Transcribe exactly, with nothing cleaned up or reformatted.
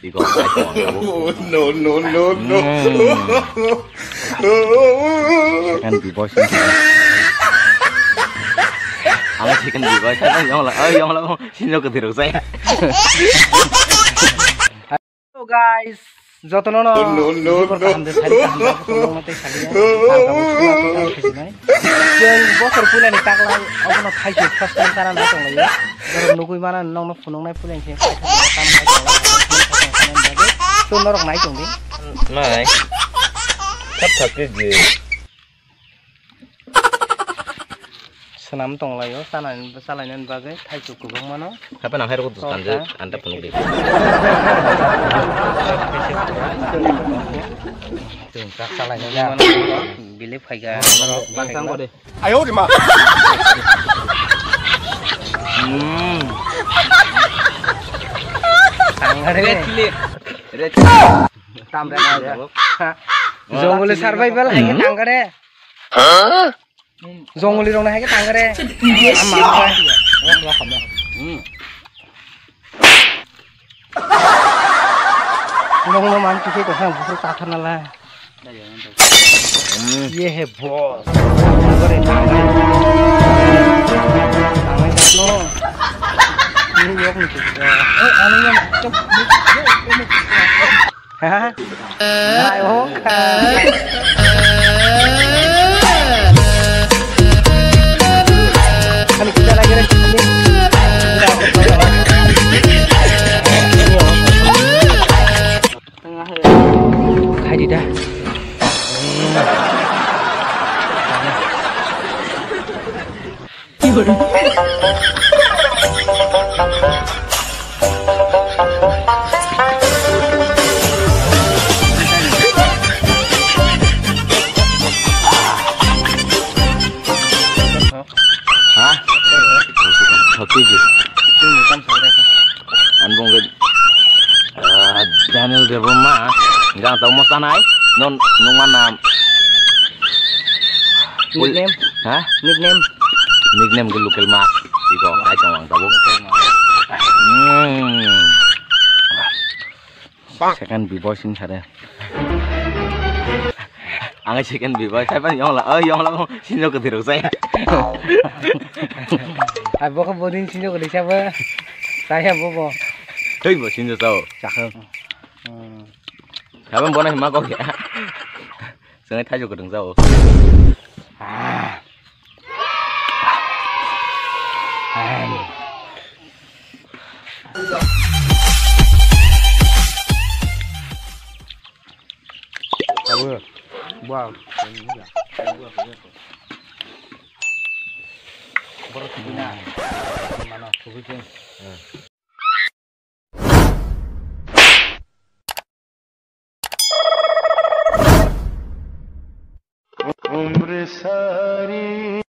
Iko, iko, iko. Oh, no, no, no, no. Hmm. Second B-boy sini. Ang second B-boy, kan yang la, oh, yang la, sini ke diruk saya. Hello guys, jotono no, no, no, no, kaham de, sari kaham de, jotono no tei sari ya. Kaham kaham suna tei kaham khasinai. Chwng bosor puilani taklai, obono thaisuk first time chana nai tonglaio. Borok nugui mana nokno phunuknai puilani se paithak tamo hai tonglaio, tamo hai tonglaio. So norok nai tongdi. Nai. Thap thap khe je. Swnam tonglaio, chana-, chalainani bagwi thaisuk kwbangmano. Hape nang hai rw kudu. Tok sanjwk, ta. Anta phunuk di. Chwng chak chalainani. Bile phaikha. Bangsa wngkha de. Ayo de ma. Hmm. Tangare. Red chili. Red chili. Tam red chili. Jongole survival hai khe tangare. Jongoli rok nahai khe tangare. Ama apa? Hmm. Nong no man khe ko ha bukur ta thana la. Hmm. Ye he boss. Tangare tangare. Tangare no. Ni yok ni. Eh, anu yang cok. Ha? Nai ho ka. Kami kita lagi deh. Kami. Khai di da. Ha? Thokiji. Anbong ke, ah, Daniel Debbarma, gang tau mo sanai, non nungma nam. Nickname? Ha? Nickname? Nickname ke local mas. Iko, kai tong ang tabuk. Hmm. Second B-boy sini sare. Ang second B-boy, saya pan yong la, oh yong la, sini ke diruk saya. Ai bo ke bodin sini ke disa ba. Saya bo bo. Hei bo sini tau. Cakep. Hmm. Kapan bona hima kok ya? Sengai thaijo kedeng jao. Ah. Ah. Tabu. Buang. Borok sini na. Mana? Kubusin.